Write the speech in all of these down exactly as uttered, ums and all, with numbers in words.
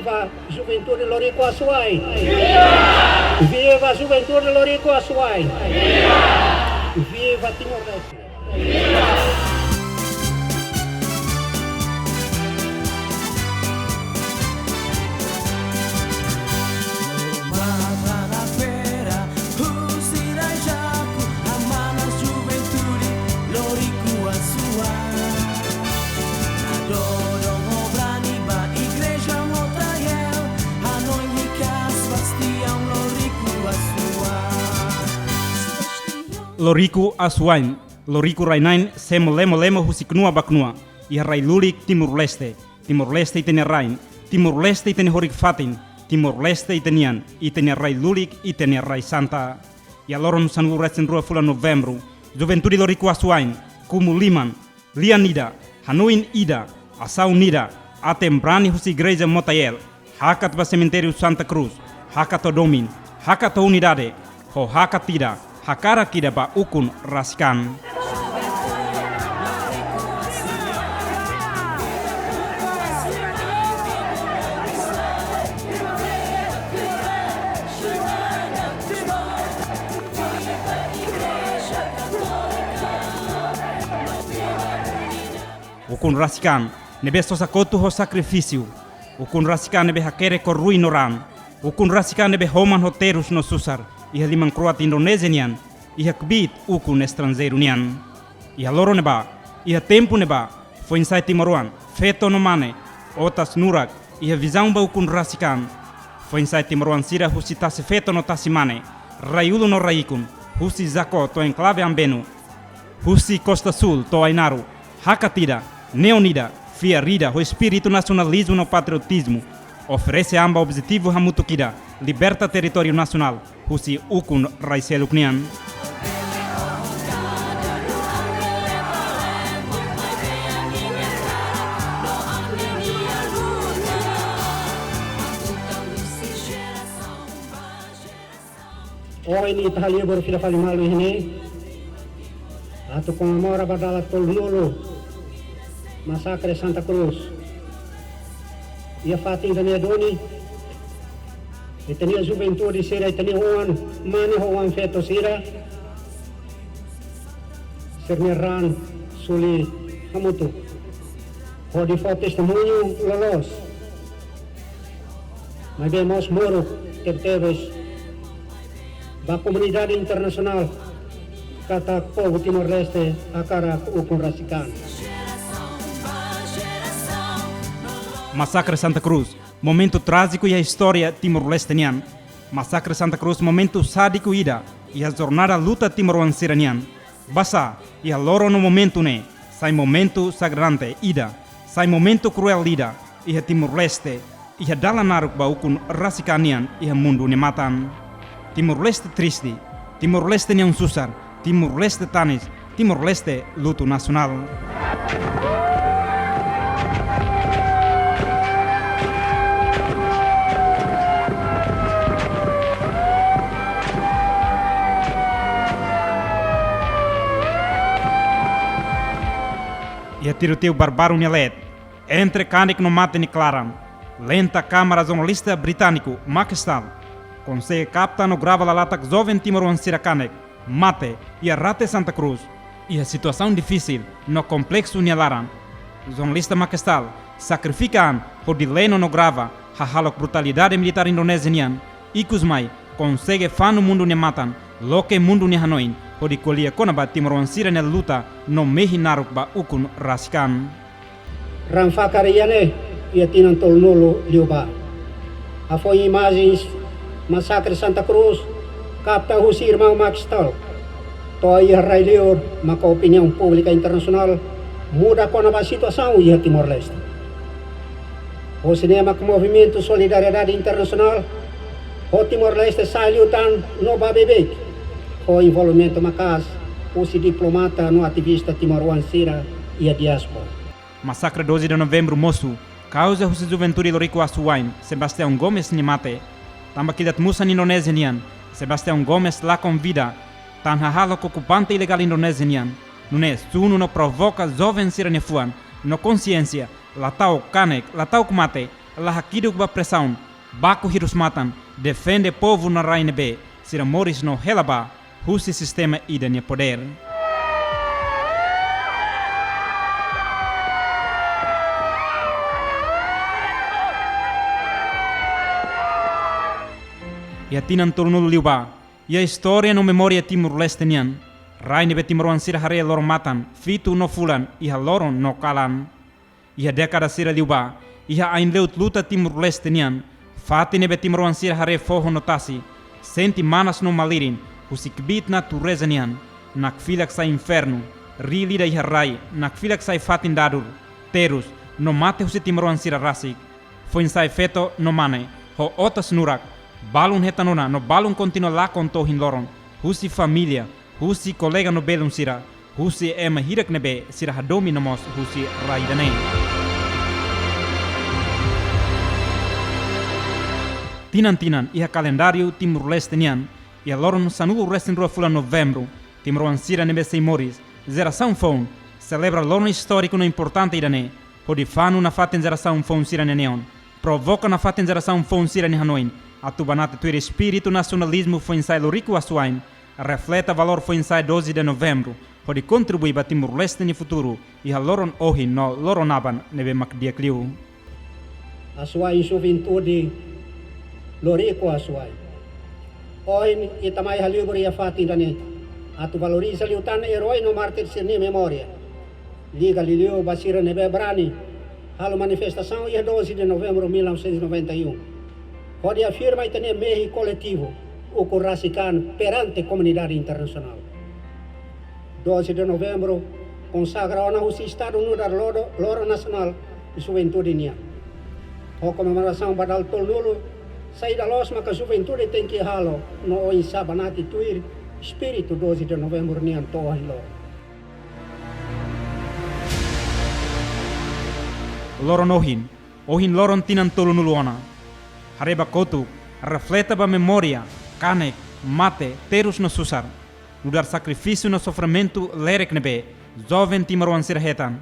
Viva juventude Loriku Asuwa'in! Viva juventude Loriku Asuwa'in! Viva Timor-Leste! Mata na fera, husi rai Jaku, amana juventude Loriku Asuwa'in. Na dodon ho brani ba igreja Motael, hanoin hikas Sebastião Loriku Asuwa'in. Loriku Asuwa'in, Loriku rai-na'in, semo lemo-lemo husi knua ba knua, iha rai lulik Timor-Leste. Timor-Leste ita-nia rain, Timor-Leste ita-nia horik-fatin, Timor-Leste ita-nian, ita-nia rai lulik, ita-nia rai santa. Iha loron sanulu-resin-rua fulan Novembru, juventude Loriku Asuwa'in, kumu liman, lian ida, hanoin ida, asaun ida, aten brani husi igreja Motael, hakat ba semitériu Santa Cruz, hakat ho domin, hakat ho unidade, ho hakat ida, hakarak ida ba ukun rasik an. Ukun rasik an ne'ebé sosa kotu ho sakrifísiu. Ukun rasik an ne'ebé hakerek ho ruin no raan. Ukun rasik an ne'ebé homan ho terus no susar iha liman kro'at Indonézia nian, iha kbiit ukun estranjeiru nian. Iha loron ne'ebá, iha tempu ne'ebá, foin-sa'e timoroan, feto no mane, otas nurak, iha vizaun ba ukun rasik an. Foin-sa'e timoroan sira husi tasi-feto no tasi-mane, rai-ulun no rai-ikun, husi Jaco to'o enklave Ambeno, husi Costa Sul to'o Ainaro, hakat ida, neon ida, fiar ida ho espíritu nasionalizmu no patriotizmu, oferese an ba objetivu hamutuk ida, liberta territóriu nasionál husi ukun rai seluk nian. Ohin ita halibur fila fali malu iha ne'e atu komemora ba dala tolunulu Masakre Santa Cruz. Iha fatin ida-ne'e duni, ita-nia juventude sira, ita-nia oan mane ho oan feto sira, sira-nia raan suli hamutuk hodi fó testemuñu loloos, maibé mós moruk tebetebes ba komunidade internasionál katak povu Timor-Leste hakarak ukun rasik an. Masakre Santa Cruz, momentu trájiku iha istória Timor-Leste nian. Masakre Santa Cruz, momentu sádiku ida iha jornada luta timoroan sira-nian. Basá, iha loron no momentu ne'e, sai momentu sagrante ida, sai momentu kruel ida, iha Timor-Leste, iha dalan naruk ba ukun rasik an nian iha mundu nia matan. Timor-Leste triste, Timor-Leste neon susar, Timor-Leste tanis, Timor-Leste lutu nasionál. Iha tiroteio bárbaru nia leet, entre kanek no mate nia klaran, lenta kámara jornalista britániku Mark Stahl konsege kapta no grava lalatak joven timoroan sira kanek mate iha rate Santa Cruz, iha situasaun difisil no kompleksu nia laran. Jornalista Mark Stahl sakrifika an hodi leno no grava hahalok brutalidade militár Indonézia nian, ikus mai konsege fanu mundu nia matan, loke mundu nia hanoin, hodi ko'alia kona-ba timoroan sira-nia luta no mehi naruk ba ukun rasik an. Raan fakar iha ne'e, iha tinan tolunulu liubá. Hafoin imajen Masakre Santa Cruz kapta husi irmaun Mark Stahl to'o iha rai-liur, maka opiniaun públika internasionál muda kona-ba situasaun iha Timor-Leste. Husi ne'e maka movimentu solidariedade internasionál ho Timor-Leste sai liután no ba beibeik, ho envolvimentu maka'as husi diplomata no ativista timoroan sira iha diáspora. Masakre doze de Novembru mosu kauza husi juventude Loriku Asuwa'in, Sebastião Gomes nia mate. Tanba kilat-musan Indonézia nian, Sebastião Gomes lakon vida tan hahalok okupante ilegál Indonézia nian. Nune'e sunu no provoka joven sira-nia fuan no konxiénsia, la ta'uk kanek, la ta'uk mate, La hakiduk ba presaun, baku hirus-matan, defende povu no rai ne'ebé sira moris no hela ba husi sistema ida nia podér. Iha tinan tolunulu liubá, iha istória no memória Timor-Leste nian, rai ne'ebé timoroan sira haree loron-matan, fitu no fulan, iha loron no kalan. Iha dékada sira liubá, iha ain-lewt luta Timor-Leste nian, fatin ne'ebé timoroan sira haree foho no tasi, sente manas no malirin, husi kbiit natureza nian, nakfilak sai infernu, rilida iha rai, nakfilak sai fatin dadur, terus, no mate husi timoroan sira rasik. Foin-sa'e feto no mane, ho otas nurak, balun hetan ona no balun kontinua lakon to'o ohin loron, husi família, husi kolega no belun sira, husi ema hirak ne'ebé sira hadomi no mós husi rai ida-ne'e. Tinan-tinan iha kalendáriu Timor-Leste nian, iha loron sanulu-resin-rua fulan Novembru, timoroan sira ne'ebé sei moris, jerasaun foun, selebra loron istóriku no importante ida-ne'e, hodi fanu nafatin jerasaun foun sira-nia neon, provoka nafatin jerasaun foun sira-nia hanoin, atu banati tuir espíritu nasionalizmu foin-sa'e Loriku Asuwa'in, refleta valór foin-sa'e doze de Novembru, hodi kontribui ba Timor-Leste nia futuru, iha loron ohin no loron aban ne'ebé mak di'ak liu. Asuwa'in, juventude Loriku Asuwa'in. Ohin ita mai halibur iha fatin ida-ne'e, atu valoriza liután erói no mártir sira-nia memória. Liga liuliu ba sira ne'ebé brani halo manifestasaun iha doze de Novembro mil novecentos e noventa e um, hodi afirma ita-nia mehi koletivu, ukun rasik an perante komunidade internasionál. Doze de Novembro konsagra ona husi Estadu nu'udar lodo-, loron nasionál juventude nian. Ho komemorasaun ba dala tolunulu, saida loos maka juventude tenke halo no oinsá banati tuir espíritu doze de Novembro nian to'o ohin loron. Loron ohin, ohin loron tinan tolunulu ona. Haree ba kotuk, refleta ba memória, kanek, mate, terus no susar. Nu'udar sakrifísiu no sofrimentu lerek ne'ebé joven timoroan sira hetan.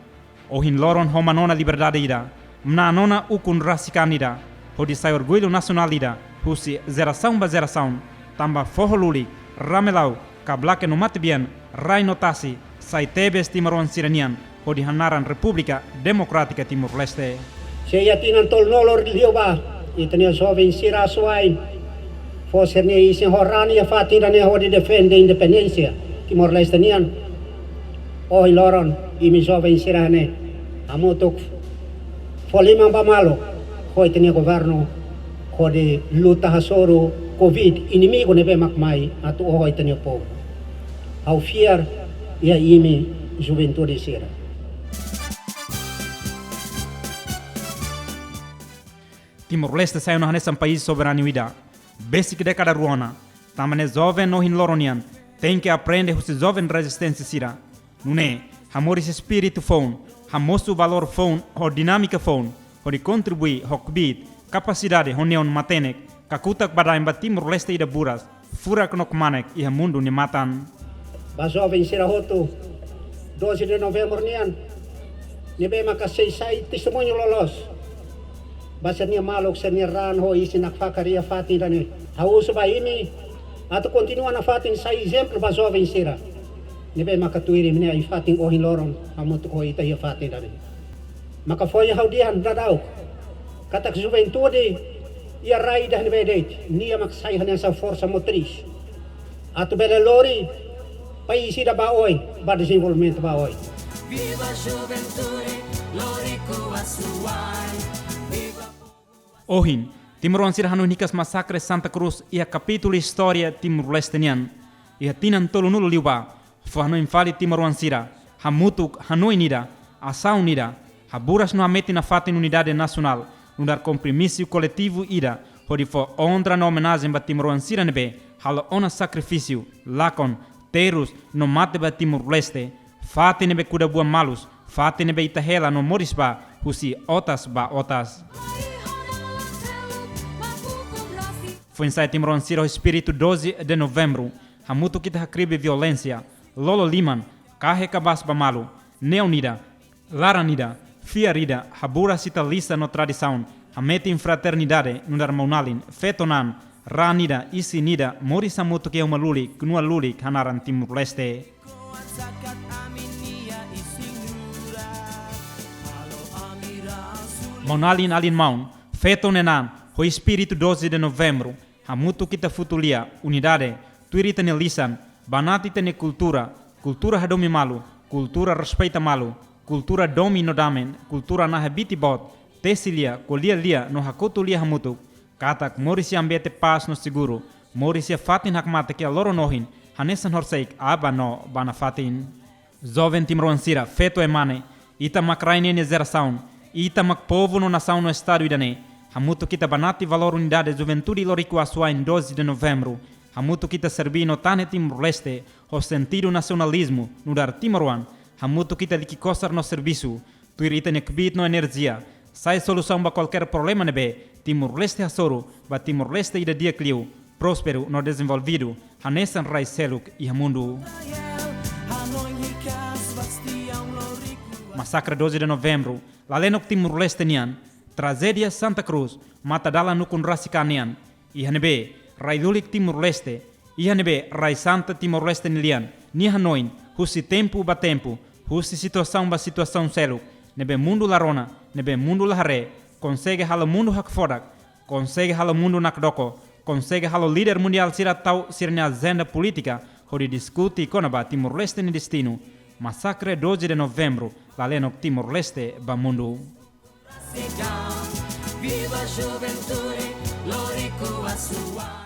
Ohin loron ho manán ona liberdade ida, manán ona ukun rasik an ida, hodi sai orgullu nasionál ida, husi jerasaun ba jerasaun, tanba foho lulik, ramelau, kablake no matebian, rai no tasi, sai tebes timoroan sira-nian, hodi hanaran Repúblika Demokrátika Timor-Leste. Se iha tinan tolunulu liubá, ita-nia joven sira asuwa'in fó sira-nia isin ho raan iha fatin ida-ne'e hodi defende independénsia Timor-Leste nian. Ohin loron, imi joven sira-ne'e hamutuk fó liman ba malu, ho ita-nia governu, hodi luta hasoru Covid, inimigu ne'ebé mak mai atu oho ita-nia povu. Ha'u fiar iha imi juventude sira. Timor-Leste sai ona hanesan país soberanu ida besik dékada rua ona, tanba ne'e joven ohin loron nian tenke aprende husi joven rezisténsia sira. Nune'e, hamoris espíritu foun, hamosu valór foun, ho dinámika foun, hodi kontribui ho kbiit, kapasidade ho neon matenek, kakutak badaen ba Timor-Leste ida buras, furak no kmanek iha mundu nia matan. Ba joven sira hotu, doze de Novembro nian, ne'ebé maka sei sai testemuñu loloos ba sira-nia maluk, sira-nia raan ho isin nakfakar iha fatin ida-ne'e. Ha'u husu ba imi atu kontinua nafatin sai ezemplu ba joven sira ne'ebé maka tuir imi-nia ai-fatin ohin loron hamutuk ho ita iha fatin ida-ne'e. Maka foin ha'u dehan daudauk katak juventude iha rai ida ne'ebé de'it, nia mak sai hanesan forsa motriz atu bele lori país ida ba oin, ba dezenvolvimentu ba oin. Viva juventude, Loriku Asuwa'in. Viva. Ohin, timoroan sira hanoin hikas masakre Santa Cruz iha kapítulu istória Timor-Leste nian. Iha tinan tolunulu liubá, fó hanoin fali timoroan sira, hamutuk hanoin ida, asaun ida, haburas no hametin nafatin unidade nasionál, nu'udar kompromisu koletivu ida, hodi fó onra no omenajen ba timoroan sira ne'ebé halo ona sakrifísiu, lakon, terus, no mate ba Timor-Leste, fatin ne'ebé kuda buan malus, fatin ne'ebé ita hela no moris ba, husi otas ba otas. Foin-sa'e timoroan sira ho espíritu doze de Novembro, hamutuk ita hakribi violénsia, lolo liman, kahe kabaas ba malu, neon ida, laran ida, fiar ida, haburas ita lisan no tradisaun, Hametin fraternidade nu'udar maun-alin, feto-na'an, raan ida, isin ida, moris hamutuk iha uma lulik, knua lulik, hanaran Timor-Leste. Maun-alin, alin-maun, feto-na'an, ho espíritu doze de Novembru, hamutuk ita futu lia unidade, tuir ita-nia lisan, banati ita-nia kultura, kultura hadomi malu, kultura respeita malu, kultura domin no damen, kultura nahe biti boot, tesi lia, ko'alia lia no hakotu lia hamutuk, katak moris iha ambiente pás no seguru, moris iha fatin hakmatek iha loron ohin, hanesan horisehik aban no ba nafatin. Joven timoroan sira, feto e mane, ita mak rai ninia jerasaun, ita mak povu no nasaun no estadu ida-ne'e, hamutuk ita banati valór unidade juventude Loriku Asuwa'in doze de Novembru, hamutuk ita serbí no tane Timor-Leste, ho sentidu nasionalizmu, nu'udar timoroan, hamutuk ita liki kosar no servisu, tuir ita-nia kbiit no enerjia, sai solusaun ba kualkér problema ne'ebé Timor-Leste hasoru, ba Timor-Leste ida di'ak liu, prósperu no dezenvolvidu, hanesan rai seluk iha mundu. Masakre doze de Novembru, lallenok Timor-Leste nian, trajédia Santa Cruz, matadalan ukun rasik an nian, iha ne'ebé rai lulik Timor-Leste, iha ne'ebé rai santa Timor-Leste nia lian, nia hanoin, husi tempu ba tempu, husi situasaun ba situasaun seluk, ne'ebé mundu la rona, ne'ebé mundu la haree, konsege halo mundu hakfodak, konsege halo mundu nakdoko, konsege halo líder mundiál sira tau sira-nia ajenda polítika, hodi diskute kona-ba Timor-Leste nia destinu, masakre doze de Novembru, lallenok Timor-Leste ba mundu. Viva juventude, Loriku Asuwa'in.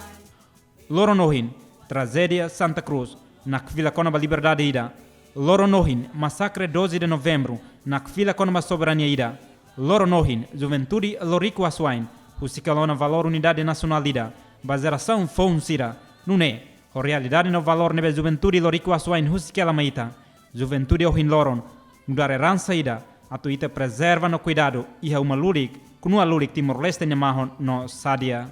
Loron ohin, trajédia Santa Cruz, nakfila kona-ba liberdade ida. Loron ohin, masakre doze de Novembru, nakfila kona-ba soberania ida. Loron ohin, juventude Loriku Asuwa'in, husik hela ona valór unidade nasionál ida, ba jerasaun foun sira, nune'e, ho realidade no valór ne'ebé juventude Loriku Asuwa'in husik hela mai ita. Juventude ohin loron, nu'udar eransa ida, atu ita prezerva no kuidadu, iha uma lulik, knua lulik Timor-Leste nia mahon no sadia.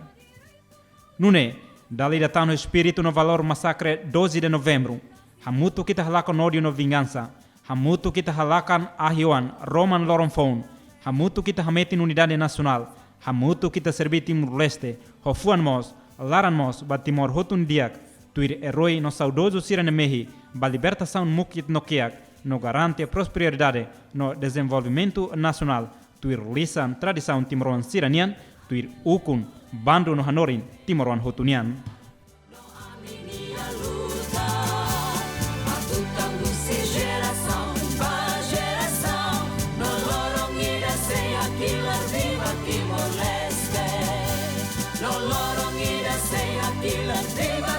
Nune'e, dala ida tan ho espíritu no valór masakre doze de Novembru, hamutuk ita halakon ódiu no vingansa, hamutuk ita halakon ahi-oan, roman loron foun, hamutuk ita hametin unidade nasionál, hamutuk ita serbí Timor-Leste, ho fuan moos, laran moos, ba Timor hotu nia di'ak, tuir erói no saudozu sira-nia mehi, ba libertasaun mukit no kiak, no garante prosperidade, no dezenvolvimentu nasionál, tuir lisan tradisaun timoroan sira-nian, tuir ukun, bandu no hanorin timoroan hotu nian. Atu tan husi jerasaun ba jerasaun, no loron ida sein hakilar viva Timor-Leste. No loron ida sein hakilar viva